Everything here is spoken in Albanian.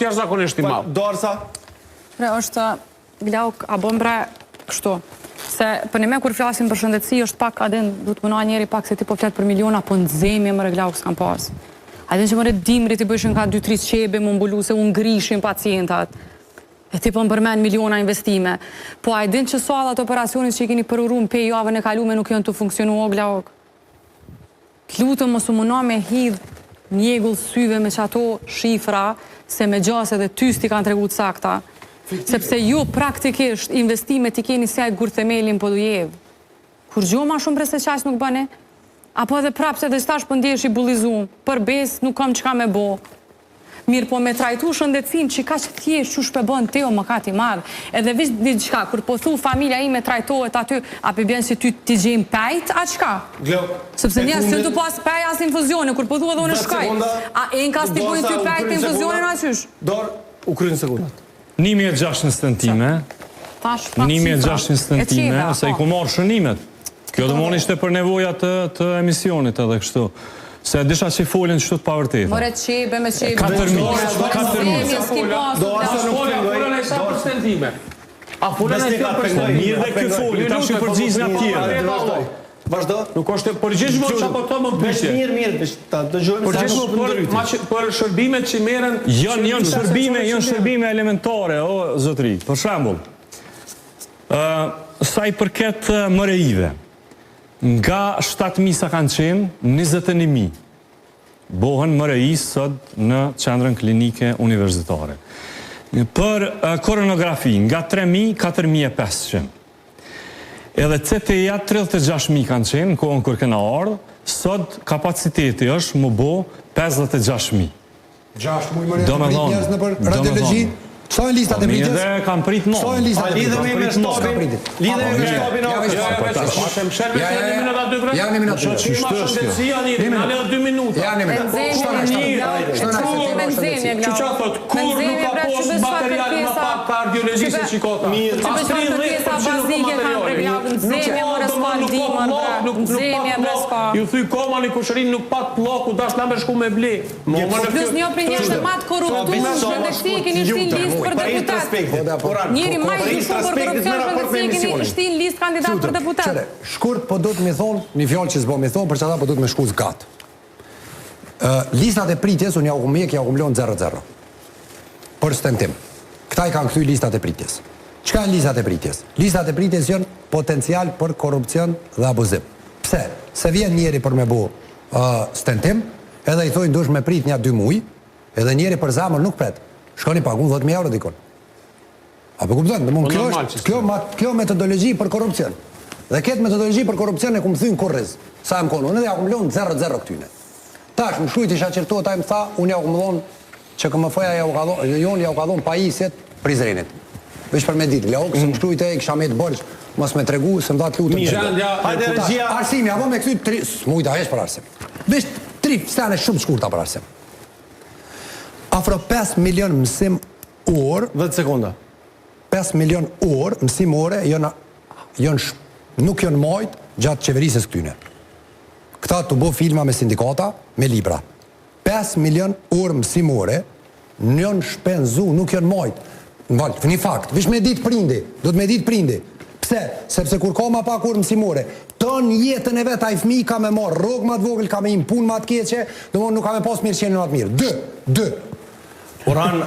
Jashtëzakonisht i madh. Dorsa? Bre është Glauk, a bon bre kështu? Se përnime kur flasim për shëndetësi është pak a din duhet me na njeri pak se ti po flet për miliona po nxemje more Glauk s'kam pas. A din që more dimrit i bëjshin ka 2-3 qebe mu mbulu se u ngrishin pacientat. E ti po më përmend miliona investime. Po a e din që sallat e operacionit që i keni përuru në Pejë javën e kalume nuk janë tu funksionu o Glauk? Të lutem mos u muno me hidh mjegull syve me qato shifra se me gjasë edhe ty s'ti kanë tregu të sakta. Sepse ju praktikisht investimet i keni si ai gurthemeli n'Podujevë. Kurgjo ma shumë bre se qaq nuk bëni? Apo edhe prapë se edhe qetash po ndjehesh i bullizum, për besë nuk kam çka me bo. Mirëpo me trajtu shëndetësinë që kaq thjesht qysh pe bën ti o mëkat i madh. Edhe veç diçka kur po thu familja ime trajtohet aty a pe bjen si ty t'i gjejnë pejt a çka? Sepse njerëz s'janë tu pas pej as infuzione kur po thu edhe unë shkoj. A enkas t'i bojnë ty pejt infuzionin a qysh? Dorë u kryen sekondat. 1600 stentime, 1600 stentime, se i kom marrë shënimet. Kjo domethënë ishte për nevoja të, të emisionit edhe kështu. Se disha që folin kështu të pavërteta. More qebe me qebe. 4.000, 4.000. Do asa nuk të ngoj. Folën e sa për stentime. A folën e sa për stentime. Mirë dhe ky foli, tash i përgjigj nga tjerë. Vazhdo. Nuk është përgjigj më çfarë po them më pyetje. Mirë, mirë, ta dëgjojmë sa më për, për, për shërbimet që merren Janë janë shërbime, janë shërbime elementare, o zotëri. Për shembull, ë sa i përket MRI-ve, nga 7000 sa kanë qenë, 21000 bohen MRI sot në qendrën klinike universitare. Për koronografi, nga 3000, 4500. Edhe CT-ja 36.000 kanë qenë në kohën kur kena ardhë, sot kapaciteti është mu bo 56.000. 6 muaj më të prit njerëz nëpër radiologji. Sa janë listat e po, pritjes? Mirë, kanë prit më. Sa janë listat e pritjes? Lidhemi me shtabin. Lidhemi me shtabin e AKS. Ja, ja, ja. Ja, një minutë. Qysh është kjo? Shëndetësia një, na lë 2 minuta. Ja, një minutë. Shtona, shtona. Që ça thot, kur nuk ka pos material më pak kardiologjisë se që ka ta. As 30% nuk ka material. Nuk ka, nuk ka pllak, nuk nuk pa pllak. Ju thy koma një kushërin nuk pat pllak, u dash na me shku me ble. Plus një prej njerëzve ma të korruptuar në shëndetësi e keni shti në listë për deputet. Njeri ma i dyshuar për korrupsion në shëndetësi e keni shti në listë kandidat për deputet. Qëre, shkurt po do të mi thonë, një fjalë që s'bo mi thonë, për qata po do të me shku zgat. Listat e pritjes, unë ja u kum hjek, ja u kum lonë 0-0. Për stentim. Këta i kanë kthy listat e pritjes. Çka janë listat e pritjes? Listat e pritjes janë potencial për korrupsion dhe abuzim. Pse? Se vjen njeri për me bo stentim, edhe i thojnë duhesh me prit nja dy muj, edhe njeri për zemër nuk pret. Shkon i pagun 10.000 euro dikun. A po kupton? Domthon Po kjo normal është që kjo ma, kjo metodologji për korrupsion. Dhe këtë metodologji për korrupsion e kum thy n'kurriz. Sa jam konë unë edhe ja kum lënë 0-0 këtyne. Tash më shkrujti Shaqir Tota ai më tha, unë ja u kum dhonë që QKMF-ja ja u ka dhonë, jonë ja u ka dhonë pajisjet Prizrenit. Veç për me ditë, Glauk, se më shkrujti e kisha met borxh, mos me tregu, se më tha të lutem. Mirë. Gjendja, Hajde Tash, regjia. arsimi, apo me kthy tri, s'mujta hiç për arsim. Veç tri sene shumë të shkurta për arsim. Afro 5 milion mësim orë 10 sekonda. 5 milion orë mësimore janë janë sh, nuk janë majt gjatë qeverisjes këtyne. Këta të bo filma me sindikata, me libra. 5 milion orë mësimore janë shpenzu, nuk janë majt. Më një fakt, vish me ditë prindi, do të me ditë prindi. Pse? Sepse kur ka ma pak orë mësimore, ton jetën e vet ai fëmijë ka me marr rrogë më të vogël, ka me hi në punë më të keqe, domthonë nuk ka me pas mirëqenie më të mirë. Dy, dy. Uran.